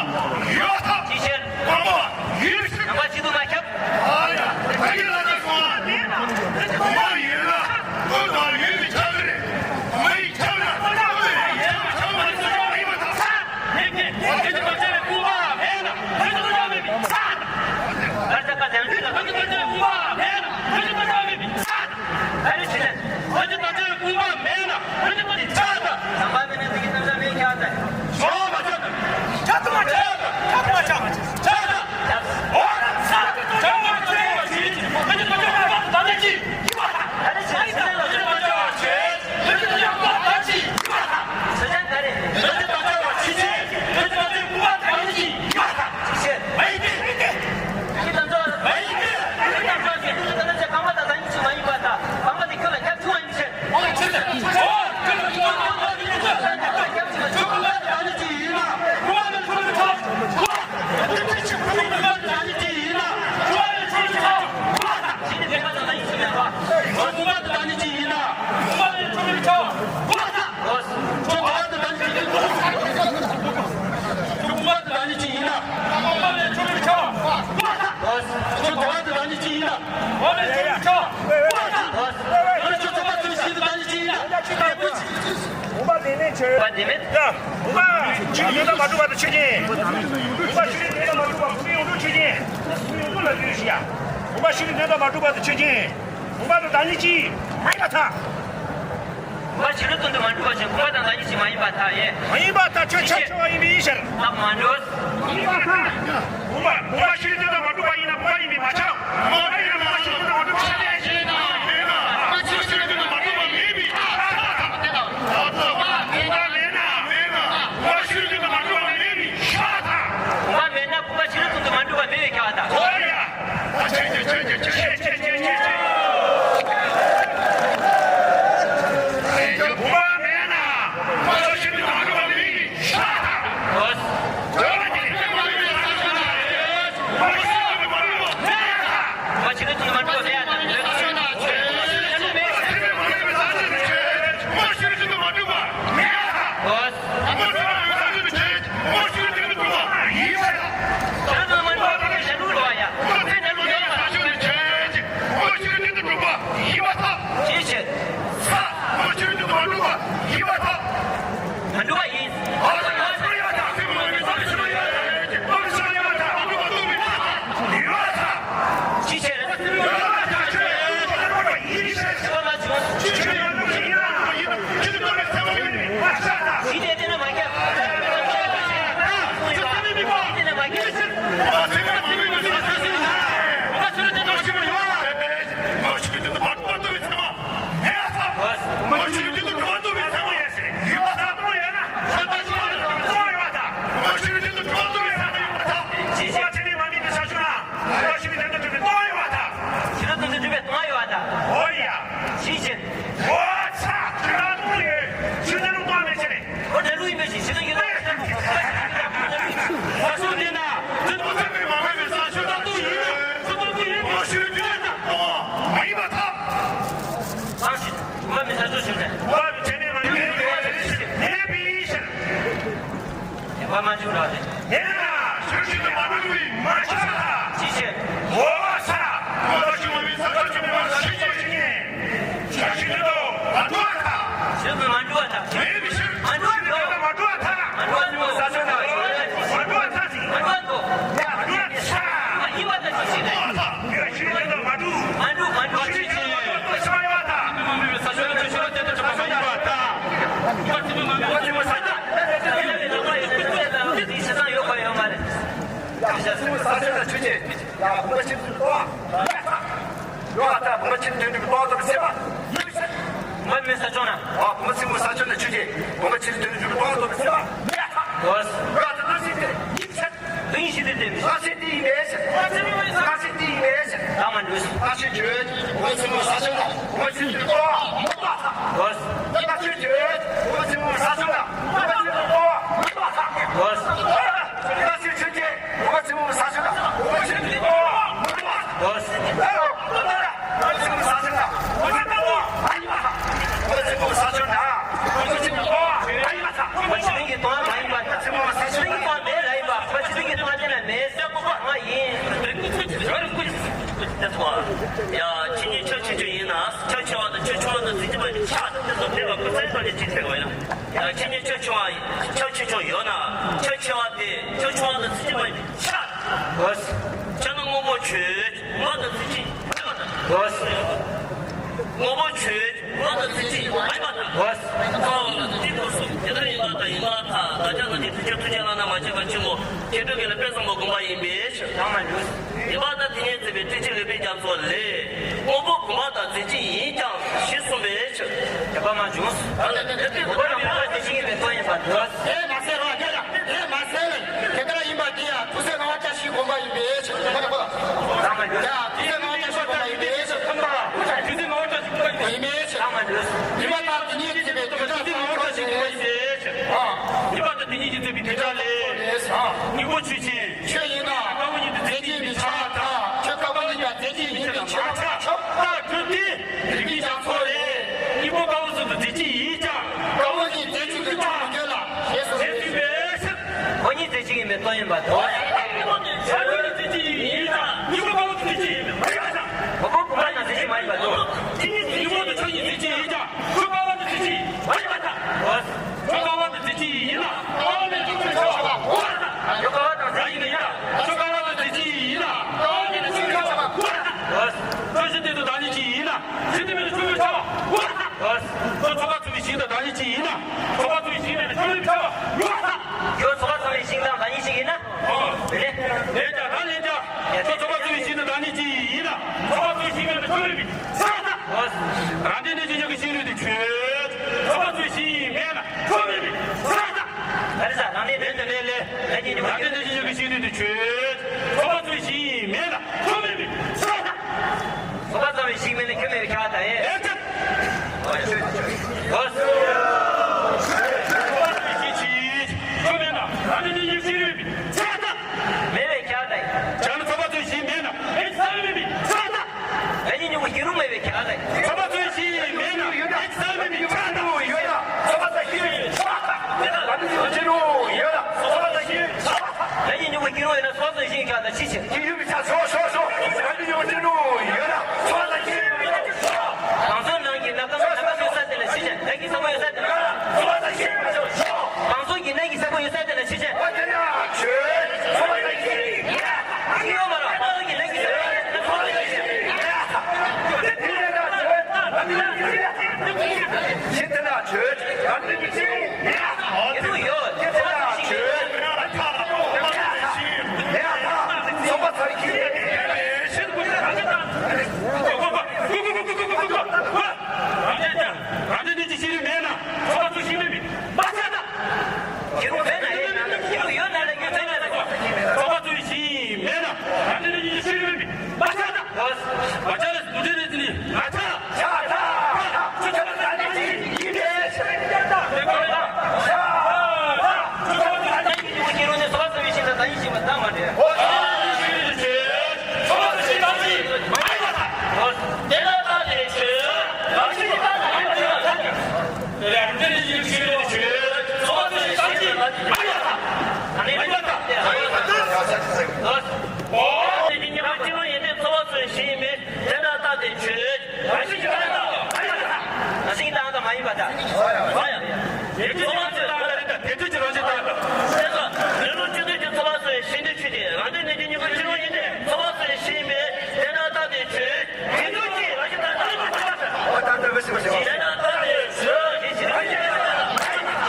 ཡོད་ཐབས། ཅི་བྱེད། རྐང་པ་ཡིབ་ཤིག་རྣམ་པ་གཅིག་ཏུ་མ་ཁྱབ། ཨ་ཡ། ད་གིན་ལ་ད་སོང་ཨ། ཁོ་མ་ཡིན་ན་ཁོ་དང་ཡོད་པའི་ ཁྱོད་དོ་བ་དང་ད་ནི་ཅི་ཡིན་ན། ཁྱོད་དོ་བ་དང་ད་ནི་ཅི་ཡིན་ན། ཁྱོད་དོ་བ་དང་ད་ནི་ཅི་ཡིན་ན། ཁྱོད་ཚོགས་པ་ཚོས་ཤིང་དང་ད་ནི་ཅི་ཡིན་ན། ལས་པོ་ཅི། བུམ་པ་ལས་མེད་ཆེ། བུམ་པ་ཆོས་ཅན། བུམ་པ་ཆོས་ཅན་དང་མ་གྲུབ་པ་དང་ཆོས་ཅན། བུམ་པ་ཆོས་ཅན་དང་མ་གྲུབ་པ་བུམ་པའི་ཡོངས་གྲུབ་ཆོས་ཅན། བུམ་པའི་ཡོངས་གྲུབ་ལ་ལྟོས་ཤིག་ཡ། བུམ་པ་ཆོས་ཅན་དང་མ་གྲུབ་པ་དང་ཆོས་ཅན། བུམ་པ་དང་ད་ནི་ཅི་མ་ཡིན་པར་ཐལ། བུམ་པ་ཕྱི་རོལ་དོན་དུ་མ་གྲུབ་པ་ཞིག་བུམ་པ་དང་ད་ནི་ཅི་མ་ཡིན་པར་ཐལ་ཡེ། མ་ཡིན་པར་ཐལ། ཁྱོད་ཁྱབ་ཆེ་བ་ཡིན་པའི་ཕྱིར། རྟགས་མ་གྲུབ། མ་ཡིན་པར་ཐལ། བུམ་པ་བུམ་པ་ཕྱི་རོལ་དོན་དུ་མ་གྲུབ་པ་ཡིན་ན་བུམ་པ་ཡིན་པས་མ་ཁྱབ། མ་ཡིན་པར་ཐལ། བུམ་པ་ཕྱི་རོལ་དོན་དུ་མ་གྲུབ་པ་ཡིན་ན་བུམ་པ་ཡིན་པས་མ་ཁྱབ། བུམ་པ་ཕྱི་རོལ་དོན་དུ་མ་གྲུབ་པ་མེད་པའི་ཕྱིར། བུམ་པ་ཕྱི་རོལ་དོན་དུ་མ་གྲུབ་པ་མེད་པའི་ཕྱིར། བུམ་པ་མེད་ན་བུམ་པ་ཕྱི་རོལ་དོན་དུ་མ་གྲུབ་པ་མེད་པས་ཁྱབ་པར་ཐལ། འོ་ཡ། ཁྱོད་ཁྱོད་ཁྱོད་ཁྱོད་ཁྱོད་ཁྱོད་ཁྱོད་ཁྱོད་ཁྱོད། བུམ་པ་མེད་ན་བུམ་པ་ཕྱི་རོལ་དོན་དུ་མ་གྲུབ་པ་མེད་པའི་ཕྱིར། དེ་བ་མ་འཇུག་ར་རེད། ཡིན་ན་ཕྱིར་ཕྱིར་དུ་མ་འགྲོ་བའི་མ་ཤ་ལ། ཅི་བྱེད། འོ་ས། འོ་ས་ཞུ་བའི་ས་ཆ་ཆུ་མི་མ་ཤི་ཅི་ཅི་ཉེ། ཕྱིར་ཕྱིར་དུ་མ་འགྲོ་བ་ཐ། ཕྱིར་དུ་མ་འགྲོ་བ་ཐ། མེ་མི་ཕྱིར། མ་འགྲོ་བ་འགྲོ། མ་འགྲོ་བ་འགྲོ། ས་ཆ་ན་མ་འགྲོ་བ་ཐ་ཟིན། མ་འགྲོ་བ་འགྲོ། མ་འགྲོ་བ་ཐ། མ་འགྲོ་བ་ཐ་ཟིན། མ་འགྲོ་བ་འགྲོ། ཕྱིར་ཕྱིར་དུ་མ་འགྲོ། མ་འགྲོ་བ་འགྲོ། ཕྱིར་ཕྱིར་དུ་མ་འགྲོ། ས་ཆ་ཆུ་ཆུ་ལ་དེ་དུ་ཆུ་མ་ཡིན་པ་ཐ། མ་འགྲོ་བ་འགྲོ། ས་ཆ་ཡོད་པ་ཡོད་མ་རེད། ཡ། བུམ་པ་ཆེན་པོའི་ས་ཆ་ན་ཆུ་སྐྱེས། ཡ། བུམ་པ་ཆེན་པོའི་ལྟོ་བ། ཡ། ཡོད་ཨ་ད་བུམ་པ་ཆེན་པོའི་དོན་གྲུབ་ཀྱི་ལྟོ་བ་ཐོབ་པའི་སེམས་པ། བུམ་པ་མེད་ས་ཆུ་ན། ཨ། བུམ་པ་ཆེན་པོའི་ས་ཆ་ན་ཆུ་སྐྱེས། བུམ་པ་ཆེན་པོའི་དོན་གྲུབ་ཀྱི་ལྟོ་བ་ཐོབ་པའི་སེམས་པ། ཡ། ཡོད་ཨ་ད་ན་སེ་དེ་ཡིན་ཆ། དོན་ཡིན་ཞིག་དེ་བསྟན་པས། ལྟ་ཚུལ་དེ་ཡིན་པས། ལྟ་ཚུལ་དེ་ཡིན་པས། ད་མ་འགྲོ། ལྟ་ཚུལ་བརྗོད། འོད་སྲུང་ས་ཆ་ན་འོད་སྲུང་དུ་གཏོང་བ་མོ་ལྟ་ཚ། ལྟ་ཚུལ་བརྗོད། འོད་སྲུང་ས་ཆ་ན་འོད་སྲུང་དུ་གཏོང་བ་མོ་ལྟ་ཚ། ལྟ་ཚུལ་ཆོས་ཅན། འོད་སྲུང་ས་ཆ་ན་འོད་སྲུང་དུ་གཏོང་བ་མོ་ལྟ་ཚ། འོད་སྲུང་ས་ཆ་ན་འོད་སྲུང་དུ་གཏོང་བ་མོ་ལྟ་ཚ། འོད་སྲུང་ས་ཆ་ན་འོད་སྲུང་དུ་གཏོང་བ་མོ་ལྟ་ཚ། འོད་སྲུང་གི་གཏོང་བ་མ་ཡིན་པ་དང་། འོད་སྲུང་གི་གཏོང་བ་མེད་ལ་ཡིན་པ། འོད་སྲུང་གི་གཏོང་བ་དེ་ལ་མེད་ཟེར་གོ་བ་ཡིན། ཡ། ཁྱེད་གཉིས་ཁྱོད་ཆེ་ཆུང་ཡིན་ན་ཁྱོད་ཆེ་བ་དང་ཁྱོད་ཆུང་བ་དང་གཟི་བརྗིད་པ་ཡིན་ཆགས་དེ་ཚོ་དེ་བ་ཁོ་ཚའི་ཐོག་ནས་ཅི་ཐེག་བ་ཡིན་ན། ཡ། ཁྱེད་གཉིས་ཁྱོད་ཆུང་བ་ཁྱོད་ཆེ་ཆུང་ཡོད་ན་ཁྱོད་ཆེ་བ་དེ་ཁྱོད་ཆུང་བ་དང་གཟི་བརྗིད་པ་ཡིན་ཆགས། ཁྱོད་ནི་དངོས་པོ་ཆོས་ངོ་དང་གཟི་བརྗིད་ཡོད་ན། དངོས་པོ་ཆོས་ངོ་དང་གཟི་བརྗིད་མ་ཡིན་པ་དང་། ཁོ་བ་ལ་གཟི་བརྗིད་ཁོ་སོང་དེ་ལྟར་ཡིན་པ་དང་ཡིན་པ་དང་། བདག་ཅག་ན་དེ་ཐུགས་རྗེ་ཐུགས་རྗེ་བླ་ན་མ་མཆིས་པ་ཆེན་པོ་མཁས་གྲུབ་ཀྱི་ལ་དཔལ་བཟང་པོ་དགོངས་པ་ཡིན་པའི་ཕྱིར། ཡིན་པ་དང་དེ་ཉིད་བརྩེ་བའི་སྤྲིན་ཆེན་རོལ་པའི་རྒྱ་མཚོ་ལས། དངོས་པོ་གོམས་པ་དང་གཟི་བརྗིད་ཡིན་ཀྱང་ཞེས་གསུངས་པའི་ཕྱིར། དད་པ་མ་བྱུང་། ད་ལྟ་དེ་འདྲ་དེ་གོམས་པ་དང་གོམས་པ་དེ་བཞིན་གྱི་མེད་པ་ཡིན་པ་འདོད། དེ་མ་ཟད་རོ་རྒྱ་ལ་དེ་མ་ཟད་ལ་དེ་ལྟར་ཡིན་པ་དེ་ཡང་ཐུགས་སྲས་ངག་དབང་བཀྲ་ཤིས་དགོངས་པ་ཡིན་པའི་ཕྱིར། ཡ། ཐུགས་སྲས་ངག་དབང་བཀྲ་ཤིས་དགོངས་པ་ཡིན་པའི་ཕྱིར། ཐུགས་སྲས་ངག་དབང་བཀྲ་ཤིས་དགོངས་པ་ཡིན་པའི་ཕྱིར། ཡིན་པའི་ཕྱིར། ཡིན་པ་དང་དེ་ཉིད་བརྩེ་བའི་དོན་དག་ཐུགས་སྲས་ངག་དབང་བཀྲ་ཤིས་དགོངས་པ་ཡིན་པའི་ཕྱིར། ཡིན་པ་དང་དེ་ཉིད་ཀྱི་བརྩེ་བའི་དོན་དག་ལས། དངོས་པོ་ཆོས་ཅན། ཆོས་ཡིན་ན། དཀར་པོ་ཉིད་དུ་མཛེས་བརྗིད་མི་འཆར་བ་དང་། ཆོས་དཀར་པོ་ཉིད་ཀྱང་མཛེས་བརྗིད་ཉིད་དུ་འཆར་བ་དང་། ཆོས་དཀར་གྲུབ་སྟེ་རིག་པའི་རྒྱ་མཚོ་རེད། དངོས་པོ་དཀར་པོ་ རྫས་གཅིག་ཡིན་ཀྱང་། ཀ་བ་གཉིས་རྫས་གཅིག་གི་སྟོང་མི་འདོད་ལ། ཞེས་གསུངས་པའི་ཕྱིར། ཁོ་གཉིས་རྫས་གཅིག་ཡིན་པའི་སྟོང་ཡིན་པར་ཐལ། ཆ་གཉིས་རྫས་གཅིག་ཡིན་ཀྱང་། གཉིས་པོ་ཀ་བ་གཉིས་རྫས་གཅིག་ཡིན་པའི་མ་ཡིན་པར་ཐལ། ཁོ་བོ་བུམ་པ་དང་རྫས་གཅིག་མ་ཡིན་པར་ཐལ། གཅིག་གཉིས་གཉིས་པོ་དང་ཆ་གཉིས་རྫས་གཅིག་ཡིན་ཀྱང་། ཆུ་ཀ་བ་དང་རྫས་གཅིག་མ་ཡིན་པར་ཐལ། ཆུ་ཀ་བ་དང་རྫས་གཅིག་ཡིན་ལ། ཀ་བ་མེད་ཀྱང་ཆུ་མེད་ཆ་བ་དགོས་པར་ཐལ། ཆུ་ཀ་བ་དང་རྫས་གཅིག་ཡིན་ལ། ཆུ་ཀ་བ་དང་རྫས་གཅིག་ཡིན་ལ། ཀ་བ་མེད་ཀྱང་ཆུ་མེད་ཆ་བ་དགོས་པར་ཐལ། ཆུ་གཞི་སྟེང་དུ་བདག་ཉིད་གཅིག་ཡིན་ལ། གཞི་སྟེང་མེད་ན་ཆུ་མེད་ཆ་བ་དགོས་པར་ཐལ། ཁྱོད་ཚོགས་པ་ཚུགས་པའི་ཞིང་དང་བདག་ཉིད་གཅིག་ཡིན་ན། ཚོགས་པ་ཚུགས་པའི་ཞིང་མེད་ན་ཆུ་མེད་ཆ་བ་ཡོད་པར་ཐལ། ཁྱོད་ཚོགས་པ་ཚུགས་པའི་ཞིང་དང་བདག་ཉིད་གཅིག་ཡིན་ན། ཨོ། ལན། ལན་རྒྱག་ད་ལན་རྒྱག་ཁྱོད་ཚོགས་པ་ཚུགས་པའི་ཞིང་དང་བདག་ཉིད་གཅིག་ཡིན་ན། ཚོགས་པ་ཚུགས་པའི་ཞིང་མེད་ན་ཆུ་མེད་པས་ཆ་བ་ཐལ། ཨོ། རང་འདྲའི་གནས་ཀྱི་མྱུ་གུ་ཤིང་རུས་དེ་ཁྱོད། ཚོགས་པ་ཚུགས་པའི་ཞིང་མེད་ན་ཆུ་མེད་པས་ཆ་བ་ཐལ། ད་རེས་ས་རང་འདྲའི་ལན་དང་ལན་ལན། ལན་གྱི་མྱུ་གུ། རང་འདྲའི་གནས་ཀྱི་མྱུ་གུ་ཤིང་རུས་དེ་ཁྱོད། ཚོགས་པ་ཚུགས་པའི་ཞིང་མེད་ན་ཆུ་མེད་པས་ཆ་བ་ཐལ། ཚོགས་པ་ཚུགས་པའི་ཞིང་མེད་ན་ཆུ་མེད་པས་ཆ་བ་ཐལ། ཨེ་ཐལ། ཨོ། ཚོགས་པ་ཚུགས་པའི་ཞིང་གཅིག་ཆུ་མེད་ན། རང་འདྲའི་གནས་ཀྱི་མྱུ་གུ་ཤིང་རུས་མེད་པས་ཆ་བ་ཐལ། མེད་པས་ཆ་བ་ཐལ། བྱས་ན་ཚོགས་པ་ཚུགས་པའི་ཞིང་མེད་ན། ཨེ་ཆ་མེད་པས་ཆ་བ་ཐལ། ལན་གྱི་མྱུ་གུ་ཤིང་རུས་མེད་པས་ཆ་བ་ཐལ། ཚོགས་པ་ཚུགས་པའི་ཞིང་མེད་ན། ཨེ་ཆ་མེད་པས་ཆ་བ་ཐལ། ཡོད་ན་ཚོགས་པ་ཚུགས་པའི་ཞིང་ཡོད་ན། ཚོགས་པ་ཚུགས་པའི་ཞིང་ཡོད་ན། ཚོགས་པ་ཚུགས་པའི་ཞིང་ཡོད་ན། ལན་གྱི་མྱུ་གུ་ཤིང་རུས་ཡོད་ན་ཚོགས་པ་ཚུགས་པའི་ཞིང་ཆ་བ་ཐལ། ཤི་ཤི། ཤི་ཤི་བའི་ཆ་ཤོག་ཤོག་ཤོག་ལན་གྱི་མྱུ་གུ་ཤིང་རུས་ཡོད་ན་ཚོགས་པ་ཚུགས་པའི་ཞིང་ཡོད་ན། བང་སོ་ནང་གི་ན་ཀ་ན་ཀ་ས་ས་དེ་ལ་ཤི་ཤི། ན་གི་ས་ཁོངས་ཡོད་ས་དེ་ལ། ཚོགས་པ་ཚུགས་པའི་ཞིང་ཡོད་ན་ཤོག་ཤོག་བང་སོ་གི་ན་གི་ས་ཁོངས་ཡོད་ས་དེ་ལ་ཤི་ཤི། ཨོ་དེ་ན་ཁྱོད་ཚོགས་པ་ཚུགས་པའི་ཞིང་ཡོད་ན། ཡོད་མ་རེད། བང་སོ་གི་ན་གི་ས་ཁོངས་ཡོད་ས་དེ་ལ་ཤི་ཤི། ཁྱེད་དེ་ན་ཁྱོད། ཨ་ནི་ཡིན་གཅིག་ཡིན་ན་ཁྱོད། ཡ་ཐག་ཚོགས་པ་ཚར་གྱི། རང་འདྲའི་གནས་ཀྱི་ཤིང་རུས་མེད་ན། ཚོགས་པ་ཚུགས་པའི་ཞིང་མེད་པས་མ་ཆགས་ད། ཤིང་རུས་མེད་ན་ཡོད་ན་ཡོད་ན་ཡོད་ན། ཚོགས་པ་ཚུགས་པའི་ཞིང་མེད་ན། རང་འདྲའི་གནས་ཀྱི་ཤིང་རུས་མེད་པས་མ་ཆགས་ད། མ་ཆགས་ལ་དུ་དྲན་རེད་ནི་མ་ཆགས། ཆགས་ད། ཆུ་ཆགས་ད་ནི་ཡིན་པས། ཆགས་ད། ཆུ་ཆགས་ད་ནི་ཡིན་པས། ཁྱེད་རང་ནི་ཚོགས་པ་ཚུགས་པའི་ཞིང་དང་བདག་ཉིད་གཅིག་མ་ད་མ་འདྲེ། ཨོ། ཚོགས་པ་ཚུགས་པའི་ཞིང་ནི་ཆོས། ཚོགས་པ་ཚུགས་པའི་ཞིང་དང་བདག་ཉིད་གཅིག་མ་ཡིན་པར་ཐལ། དེ་ལ་བརྟགས་ཏེ་ཆོས། རང་བཞིན་གྱིས་བཏགས་ན་ཡིན་པར་ཐལ། རང་འདྲའི་གནས་ཀྱི་མྱུ་གུ་ཤིང་རུས་དེ་ཆོས། ཚོགས་པ་ཚུགས་པའི་ཞིང་དང་བདག་ཉིད་གཅིག་མ་ཡིན་པར་ཐལ། མ་ཡིན་པར་ཐལ། ཨོ། དེ་ཉིད་ཀྱི་མྱུ་གུ་ཤིང་རུས་ཡིན་ཏེ། ཚོགས་པ་ཚུགས་པའི་ཞིང་མེད། དེ་ལ་བརྟགས་ཏེ་ཆོས། རང་བཞིན་གྱིས་བཏགས་ན་མ་ཡིན་པར་ཐལ། རང་བཞིན་གྱིས་བཏགས་ན་མ་ཡིན་པར་ཐལ། མ་ཡིན། དེ་དུས་ཀྱི་རང་བཞིན་བཏགས་ན་རེད་ད། དེ་དུས་ཀྱི་རང་བཞིན་བཏགས་ན། དེ་ལ་ལེ་ལོ་སྤྱི་དོན་གྱི་ཚོགས་པ་ཚུགས་པའི་ཞིང་དེ་ཆོས་ཏེ། རང་འདྲའི་གནས་ཀྱི་མྱུ་གུ་ཤིང་རུས་ཡིན་ཏེ། ཚོགས་པ་ཚུགས་པའི་ཞིང་མེད། དེ་ལ་བརྟགས་ཏེ་ཆོས། དེ་དུས་ཀྱི་རང་བཞིན་བཏགས་ན་མ་ཡིན་པར་ཐལ། དེ་ལ་བརྟགས་ཏེ་ཆོས།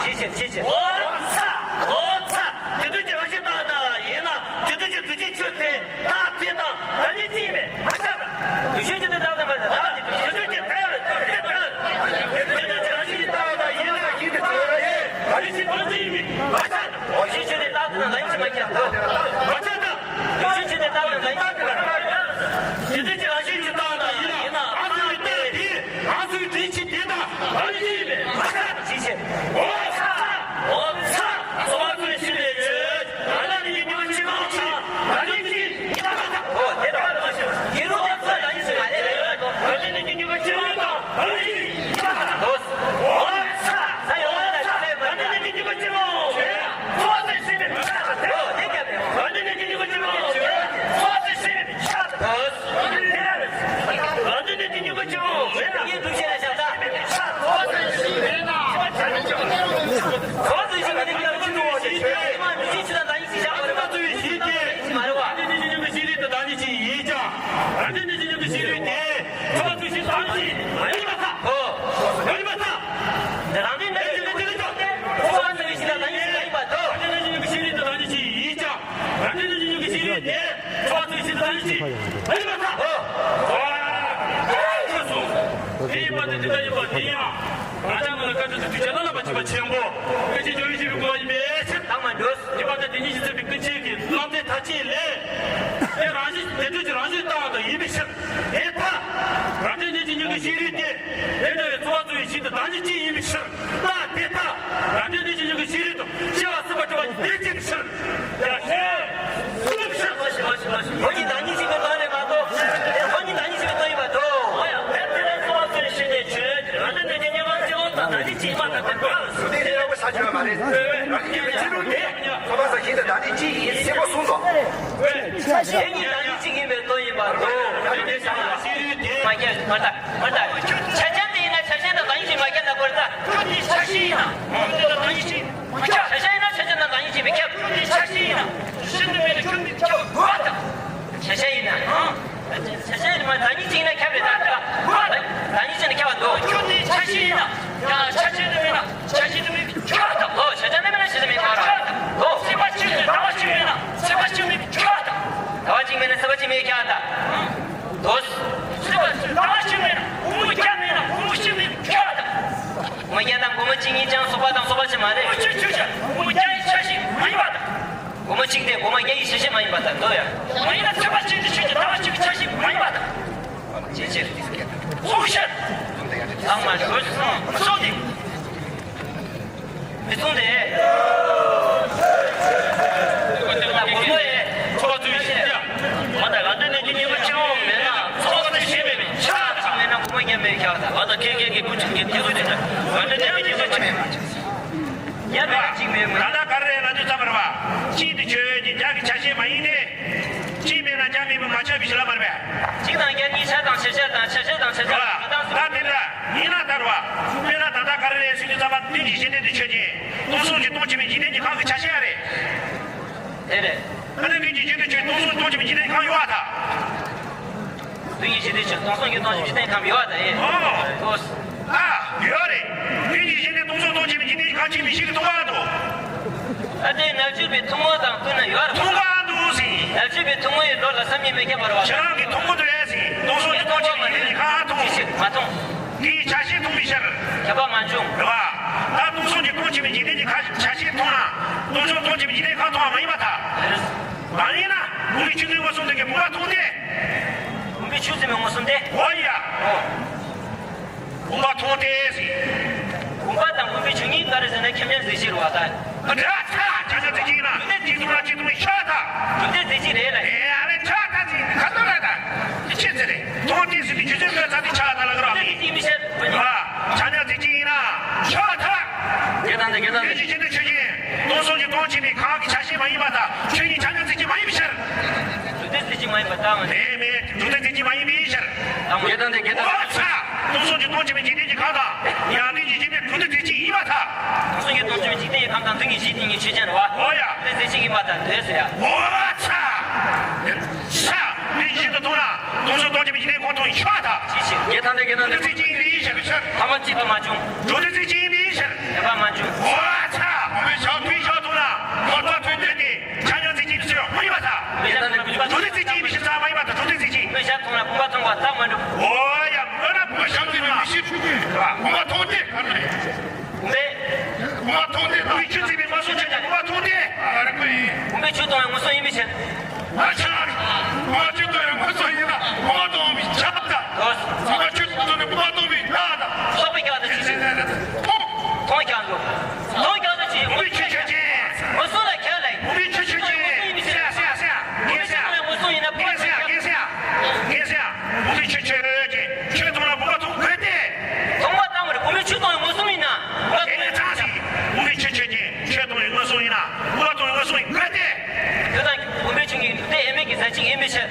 ཞེས་བྱ། ཞེས་བྱ། ཞེས་བྱ། འོ་ཚ། འོ་ཚ། དེ་དུས་ཀྱི་རང་བཞིན་བཏགས་ན་ཡིན་ན། དེ་དུས་ཀྱི་འདུ་བྱེད་ཆོས་ཏེ། ད་དེ་དང་བདག་ཉིད་གཅིག་ཡིན་པས་མ་ཆགས་པ། འདུ་བྱེད་ཆོས་ཏེ་ད་དང་བདག་ཉིད་གཅིག་ཡིན་པས་མ་ཆགས་པ། འདུ་བྱེད་ཆོས་ཏེ་ད་དང་བདག་ཉིད་གཅིག་ཡིན་པས་མ་ཆགས་པ། འདུ་བྱེད་ཆོས་ཏེ་ད་དང་བདག་ཉིད་གཅིག་ཡིན་པས་མ་ཆགས་པ། འདུ་བྱེད་ཆོས་ཏེ་ད་དང་བདག་ཉིད་གཅིག་ཡིན་པས་མ་ཆགས་པ། འདུ་བྱེད་ཆོས་ཏེ་ད་དང་བདག་ཉིད་གཅིག་མ་ཆགས་པ། མ་ཆགས་པ། འདུ་བྱེད་ཆོས་ཏེ་ད་དང་བདག་ཉིད་གཅིག་མ་ཆགས་པ། དེ་དུས་ཀྱི་རང་བཞིན་གྱིས་བཏགས་ན་ཡིན་ན། ཨ་ཚུགས་ཏེ་དེ། ཨ་ཚུགས་དེ་ཆོས་ཏེ་ད་དང་བདག་ཉིད་གཅིག་ཡིན་པས་མ་ཆགས་པ། ཞེས་བྱ། འོ་ཚ། འོ་ཚ། ཚོགས་པ་ཚུགས་པའི་ཞིང་དེ་ཆོས། རང་འདྲའི་གནས་ཀྱི་མྱུ་གུ་ཤིང་རུས་དང་བདག་ཉིད་གཅིག་ཡིན་པར་ཐལ། འོ་དེ་ལྟར་མ་ཤེས། ཡིན་རུང་ཚོགས་པ་ཚུགས་པའི་ཞིང་མ་རེད། རང་འདྲའི་གནས་ཀྱི་མྱུ་གུ་ཤིང་རུས་དང་བདག་ཉིད་གཅིག་ཡིན་པར་ཐལ། འོ་ཚ། ས་ཡོང་བ་ལ་ཆ་ཡོད་མ་རེད། རང་འདྲའི་གནས་ཀྱི་མྱུ་གུ་ཤིང་རུས། ཚོགས་པ་ཚུགས་པའི་ཞིང་དེ་ཆོས། འོ་དེ་ལྟར་མ་ཤེས། རང་འདྲའི་གནས་ཀྱི་མྱུ་གུ་ཤིང་རུས། ཚོགས་པ་ཚུགས་པའི་ཞིང་དེ་ཆོས། འོ། རང་འདྲའི་གནས་ཀྱི་མྱུ་གུ་ཤིང་རུས་མེད་ན། ངའི་སྒྲུབ་བྱེད་ལ་བཞག་ད། ཚོགས་པ་ཚུགས་པའི་ཞིང་མེད་ན་ངའི་སྒྲུབ་བྱེད་ལ་བཞག་པ་རེད་པ། ཚོགས་པ་ཚུགས་པའི་ཞིང་དེ་བདག་ཉིད་གཅིག་ཡིན་པས་མ་རེད་པ། རང་འདྲའི་གནས་ཀྱི་མྱུ་གུ་ཤིང་རུས་དེ་བདག་ཉིད་གཅིག་ཡིན་ཀྱང་། རང་འདྲའི་གནས་ཀྱི་མྱུ་གུ་ཤིང་རུས་དེ་ཚོགས་པ་ཚུགས་པའི་ཞིང་དང་ཞིང་མ་ཡིན་པར་ཐལ། འོ། མ་ཡིན་པར་ཐལ། རང་འདྲའི་གནས་ཀྱི་མྱུ་གུ་ཤིང་རུས་དེ་ཚོགས་པ་ཚུགས་པའི་ཞིང་དང་བདག་ཉིད་གཅིག་མ་ཡིན་པར་ཐལ། རང་འདྲའི་གནས་ཀྱི་མྱུ་གུ་ཤིང་རུས་དེ་བདག་ཉིད་གཅིག་ཡིན་ཀྱང་། རང་འདྲའི་གནས་ཀྱི་མྱུ་གུ་ཤིང་རུས་དེ། ཚོགས་པ་ཚུགས་པའི་ཞིང་དང་བདག་ཉིད་གཅིག་མ་ཡིན་པར་ཐལ། འོ། ཨ། ཆོས་སོ། དེ་ཡིན་པ་དེ་དེ་ལྟར་ཡིན་པ་དེ་ཡང་། རང་ཅག་ང་ལ་བཀའ་དྲིན་དུ་གདུལ་བྱ་རྣམས་ལ་མ་མཆིས་པ་ཆེན་པོ། ཀུན་མཁྱེན་ཇོ་བོའི་བཞེད་པའི་སྐུ་པར་ཡིན་པའི་ཕྱིར། དང་མ་འགྲོ། ཉེས་པ་དང་དེ་ཉིད་ཀྱིས་གཙོས་པའི་ཀུན་མཁྱེན་གྱི་ལམ་སྟོན་མཐར་ཕྱིན་ལས། དེ་རང་བཞིན་དེ་དུས་ཀྱི་རང་བཞིན་བཏགས་དང་ཡིན་པའི་ཕྱིར། དེ་ལྟར། རང་འདྲའི་གནས་ཀྱི་མྱུ་གུ་ཤིང་རུས་དེ། དེ་འདྲ་བའི་ཚོགས་པ་ཚུགས་པའི་ཞིང་དུ་བདག་ཉིད་གཅིག་ཡིན་པའི་ཕྱིར། རྟགས་དེ་ལྟར། རང་འདྲའི་གནས་ཀྱི་མྱུ་གུ་ཤིང་རུས་དང་སྐྱེ་བ་སྲིད་པ་འཁྲུལ་བ་གཉིས་གཅིག་གི་ཕྱིར། ཡ་ཤེས། སུ་ལ་ཕྱིར། ཁོ་གཉིས་བདག་ཉིད་གཅིག་པའི་དོན་རེད་མ་གཏོགས། ཁོ་གཉིས་བདག་ཉིད་གཅིག་པའི་དོན་ཡིན་པ་དོ། འོ་ཡ། དེ་ལྟར་ཚོགས་པ་ཚུགས་པའི་ཞིང་དེ་ཆོས་ཅན། རང་འདྲའི་གནས་ཀྱི་མྱུ་གུ་ཤིང་རུས་ ད་ནི་གཅིག་མ་ད་ད་ད། སུ་དེ་རེ་བ་ས་ཆོད་མ་རེད། རང་གི་ཚེ་རུ་དེ་ཁ་པ་ས་ཞིག་ཏུ་ད་ནི་གཅིག་ཡིན་སེམས་པ་གསུངས་སོ། ཆ་ཤས་ནི་ད་ནི་གཅིག་ཡིན་པའི་དོན་ཡིན་པ་དོ། མ་སྐྱེ་མ་ད་མ་ད། ཆ་ཤས་དེ་ཡིན་ན་ཆ་ཤས་དང་ད་ནི་གཅིག་མ་སྐྱེ་ན་གོ་རེ་ད། ཁྱོད་དེ་ཆ་ཤས་ཡིན་ན། ཁྱོད་དེ་ད་ནི་གཅིག་མ་ཁྱབ། ཆ་ཤས་ཡིན་ན་ཆ་ཤས་དང་ད་ནི་གཅིག་མི་ཁྱབ། ཁྱོད་དེ་ཆ་ཤས་ཡིན་ན། ཤིན་ཏུ་མེད་ན་ཁྱོད་དེ་ཁྱབ་དགོས་པ་དང་། ཆ་ཤས་ཡིན་ན། ཨང་། ཆ་ཤས་ཡིན་ན་ད་ནི་གཅིག་ན་ཁྱབ་རེད་ད། ད་ནི་གཅིག་ན་ཁྱབ་པ་འདུག་ཁྱོད་དེ་ཆ་ཤས་ཡིན་ན། ཡང་ཆ་ཤས་དེ་མེད་ན་ཆ་ཤས་དེ་མེད་ཁྱབ་པ་དང་། ལོ་ཆ་ཤས་དེ་མེད་ན་ཆ་ཤས་མེད་ཁྱབ་པ་དང་། ལོ། སེམས་པ་གཅིག་ནས་ཟླ་བ་གཅིག་མེད་ན་སེམས་པ་གཅིག་མེད་ཁྱབ་པ་དང་། ཟླ་བ་གཅིག་མེད་ན་སེམས་པ་གཅིག་མེད་ཁྱབ་པ་དང་། ལོ། སེམས་པ་གཅིག་ཟླ་བ་གཅིག་མེད་ན་སྒོར་མོ་བརྒྱ་མེད་ན་སྒོར་མོ་གཅིག་མེད་ཁྱབ་པ་དང་། སྒོར་མོ་བརྒྱ་དང་སྒོར་མོ་གཅིག་གཉིས་ཀྱང་སོགས་པ་དང་སོགས་པ་ཞིག་མ་རེད། སྒོར་མོ་གཅིག་གཅིག་བྱ་སྒོར་མོ་བརྒྱ་ཡི་ཆ་ཤས་མ་ཡིན་པ་དང་། སྒོར་མོ་གཅིག་དེ་སྒོར་མོ་བརྒྱ་ཡི་ཆ་ཤས་མ་ཡིན་པ་དང་འདོད་ཡ། མ་ཡིན་ན་ཚེས་པ་གཅིག་དེ་ཆོས་ཀྱི་ཟླ་བ་གཅིག་གི་ཆ་ཤས་མ་ཡིན་པ་དང་། ཅི་ཕྱིར། ཚོགས་ཤར། ལྷག་མ་འགྲོ་སོང་མི་སོང་དེ། མི་སོང་དེ། ད་སྒོར་མོ་ཡེ། ཚོགས་ཚུལ་ཤེས་ཡ། མ་ད་ག་འདི་ནས་ཀྱི་ཉེས་པ་ཅི་ཡང་མེད་ན་ཚོགས་ཚུལ་ཤེས་མེད་པའི་ཆ་ཅིག་མེད་ན་སྒོར་མོ་བརྒྱ་མེད་ཁྱབ་ད། མ་ད་ཁེ་ཁེ་གི་ཀུན་ཆེན་གྱི་དེ་ཚོ་ཅི་ད། ག་འདི་ནས་ཀྱི་ཉེས་པ་ཅི་མེད་མ་ཅི། ཡ་ད་གཅིག་མེད་མ། ད་ལྟ་ག་རེ་ལབ་དུས་ཙམ་པར་བ། གཅིག་དེ་ཆོས་ཀྱི་བརྒྱ་གི་ཆ་ཤས་མ་ཡིན་ཏེ། གཅིག་མེད་ན་བརྒྱ་མེད་པ་མ་ཁྱབ་པའི་ཕྱིར་ལ་མ་རེད་པས། གཅིག་དང་བརྒྱ་གཉིས་ཆ་དང་ཕྱེད་ཆ་དང་ཕྱེད་ཆ་དང་ཕྱེད་ཆ་དང་ད་དེ་འདྲ་ཡིན་ན་ལྟར་བ། དཔེར་ན་ད་ལྟ་ག་རེ་རེད་ཟེར་དུས་ཙམ་པ་དུས་ཀྱི་གཞི་རྟེན་དུ་ཆོས་ཅན། སྟོང་གསུམ་གྱི་སྟོང་ཆེན་པོའི་འཇིག་རྟེན་གྱི་ཁམས་ཀྱི་ཆ་ཤས་ཨ་རེད། དེ་རེད། ཨ་ནི་དུས་ཀྱི་གཞི་རྟེན་ཆོས་སྟོང་གསུམ་སྟོང་ཆེན་པོའི་འཇིག་རྟེན་གྱི་ཁམས་ཡོད་པ་དང་། དུས་ཀྱི་གཞི་རྟེན་ཆོས་སྟོང་གསུམ་གྱི་སྟོང་ཆེན་པོའི་འཇིག་རྟེན་ཁམས་ཡོད་པ་དང་ཨེ། ཨོ། ཨ། ཡོད་རེད། དུས་ཀྱི་གཞི་རྟེན་སྟོང་གསུམ་སྟོང་ཆེན་པོའི་འཇིག་རྟེན་གྱི་ཁམས་ཁྱེད་མི་ཤེས་ཀྱི་མཐོང་བ་དང་། ཨ་དེ་ནམ་རྒྱུན་པའི་ཐུང་ངུ་དང་བསྟུན་ན་ཡོད་རེད། ཐུང་ངུ་འདུག་ཟིན། ནམ་རྒྱུན་པའི་ཐུང་ངུ་ཡི་འགྲོ་ལ་བསམ་གྱིས་མི་ཁྱབ་པ་རེད་བ། ཁྱེད་རང་གི་ཐུང་ངུ་འདུག་ཨེ་ཟིན། སྟོང་གསུམ་གྱི་སྟོང་ཆེན་པོའི་འཇིག་རྟེན་གྱི་ཁམས་ཐུང་། ཅི་ཞིག་མ་མཐོང་། དེའི་ཆ་ཤས་མཐོང་བའི་ཕྱིར། ཁྱབ་པ་མ་བྱུང་། རེད་བ། ད་སྟོང་གསུམ་གྱི་སྟོང་ཆེན་པོའི་འཇིག་རྟེན་གྱི་ཁ་ཆ་ཤས་མཐོང་ན། སྟོང་གསུམ་སྟོང་ཆེན་པོའི་འཇིག་རྟེན་ཁམས་མཐོང་བ་མ་ཡིན་པར་ཐལ། མ་ཡིན་ན། བུམ་པའི་ཆུ་ཚོད་མངོན་སུམ་དུ་གི་བུམ་པ་མཐོང་སྟེ། བུམ་པའི་ཆུ་ཚོད་མངོན་སུམ་སྟེ། འོ་ཡ། ཨོ། བུམ་པ་མཐོང་སྟེ་ཟེར། བུམ་པ་དང་བུམ་པའི་ཆོས་ཉིད་ག་རེ་ཟེར་ན་ཁྱབ་མཉམ་རྫས་གཅིག་རེད་བ་ད། འདྲ་ཆ་ཁྱབ་མཉམ་རྫས་གཅིག་ཡིན་ན་གཅིག་མཐོང་ན་གཅིག་མཐོང་ཡིན་ཆོག་ད། གྲུབ་མཐའི་རྫས་གཅིག་རེད་ལ། ཨེ་ཨ་རེ་ཆོག་ད་ཟེར་ག་ཚོད་རེད་ད། ཅི་ཟེར་རེད། མཐོང་སྟེ་ཟེར་དུས་རྒྱུ་མཚན་སྨོས་ཚར་དུས་ཆོག་ད་ལ་ག་རང་གྲུབ་མཐའི་རྫས་གཅིག་ཡིན་མི་ཤེས། ཨ། ཆ་མཉམ་རྫས་གཅིག་ཡིན་ན་ཆོག་ད། དགེ་དང་དེ་དགེ་དང་དེ། ཆོས་ཅན་དེ་ཆོས་ཅན། སྟོང་གསུམ་གྱི་སྟོང་ཆེན་པོའི་ཁམས་ཀྱི་ཆ་ཤས་མ་ཡིན་པར་ཐལ། ཆོས་ཉིད་ཆ་མཉམ་རྫས་གཅིག་མ་ཡིན་པའི་ཕྱིར། གྲུབ་མཐའི་རྫས་གཅིག་མ་ཡིན་པར་ཐལ། མེད་མེད་གྲུབ་མཐའི་རྫས་གཅིག་མ་ཡིན་པའི་ཕྱིར། དགེ་དང་དེ་དགེ་དང་དེ། འོ་ཚ། སྟོང་གསུམ་གྱི་སྟོང་ཆེན་པོའི་འཇིག་རྟེན་གྱི་ཁམས་དང་། ཡང་དེའི་འཇིག་རྟེན་གྲུབ་མཐའི་རྫས་གཅིག་ཡིན་པར་ཐལ། སྟོང་གསུམ་གྱི་སྟོང་ཆེན་པོའི་འཇིག་རྟེན་གྱི་ཁམས་དང་དུས་ཀྱི་གཞི་དེ་གཉིས་ཆོས་ཅན་རེད་བ། འོ་ཡ། གྲུབ་མཐའི་རྫས་གཅིག་ཡིན་པར་ཐལ་འདོད་ཟེར་ཡ། འོ་ཚ། ས། དེ་བཞིན་དུ་མཐོང་ན་སྟོང་གསུམ་སྟོང་ཆེན་པོའི་འཇིག་རྟེན་ཁམས་མཐོང་བའི་ཕྱིར་ཐལ། ཅི་ཕྱིར། དགེ་དང་དེ་དགེ་དང་དེ། གྲུབ་མཐའི་རྫས་གཅིག་ཡིན་པའི་ཕྱིར། ཐ་མ་གཅིག་ཏུ་མ་བྱུང་། གྲུབ་མཐའི་རྫས་གཅིག་ཡིན་པའི་ཕྱིར། ཁྱབ་པ་མ་བྱུང་། འོ་ཚ། དཔེ་བཞག་དཔེ་བཞག་མཐོང་ན་བུམ་པ་མཐོང་སྟེ། ཆ་མཉམ་རྫས་གཅིག་ཡིན་པའི་ཕྱིར་མ་ཡིན་པར་ཐལ། དགེ་དང་དེ། གྲུབ་མཐའི་རྫས་གཅིག་ཡིན་པའི་ཕྱིར་ཚ་མ་ཡིན་པར་ཐལ། གྲུབ་མཐའི་རྫས་གཅིག་དཔེ་བཞག་མཐོང་ན་བུམ་པ་མཐོང་བ་ད་མ་གྲུབ། འོ་ཡ། མཐོང་ན་བུམ་པ་བཞག་ཚུལ་མི་ཤེས། བུམ་པ་མཐོང་སྟེ་ག་རེ་ཡིན། བུམ་པའི། བུམ་པ་མཐོང་སྟེ། བུམ་པའི་ཆུ་ཚད་པའི་མངོན་སུམ་ཆོས་ཅན། བུམ་པ་མཐོང་སྟེ། ཨ་རེད་པས། བུམ་པའི་ཆུ་མཐོང་བའི་མངོན་སུམ་ཡིན་པའི་ཕྱིར། ཨ་ཆ། བུམ་པ་ཆུ་མཐོང་བའི་མངོན་སུམ་ཡིན་ན་བུམ་པ་མཐོང་བའི་ཆ་ད། ཨོ། བུམ་པ་ཆུ་མཐོང་ནས་བུམ་པ་མཐོང་བའི་ན་ད། སོགས་པའི་རྒྱག་ཏུ་ཅི་ཞིག་མཐོང་། མཐོང་རྒྱག་འགྲོ། མཐོང་རྒྱག་ཏུ་ཅི། བུམ་པའི་ཆུ་ཆོས་ཅན། མངོན་སུམ་ལ་ཁས་ལེན། བུམ་པའི་ཆུ་ཆོས་ཅན། མངོན་སུམ་ཡིན་པའི་ཕྱིར། ཟེར་ཟེར་ཟེར། ངས་ཟེར། མངོན་སུམ་ཡིན་ན་བུམ་པ་ཆུ་ཆོས་ཅན། ངས་ཟེར། ངས་ཟེར། བུམ་པའི་ཆུ་ཆོས་ཅན། ཆོས་མཐོང་ན་བུམ་པ་མཐོང་དགོས་ཏེ། མཐོང་བ་ལྟ་བུར་བུམ་པའི་ཆུ་མཐོང་བའི་མངོན་སུམ་ཡིན་ན། དེ་ནས་ཚང་ཞིག་བུམ་པའི་ཆུ་ཆོས་ཅན། ཆོས་མཐོང་བའི་མངོན་སུམ་ཡིན་ན། བུམ་པ་མཐོང་བའི་མངོན་སུམ་ཡིན་དགོས་ཏེ། དེ་དང་བུམ་པའི་ཆུ་གཉིས་ཀྱི་འདུག་སྟེ་དབྱེར་མེད་ཀྱི་རྫས་གཅིག་ཡིན་པའི་ཕྱིར།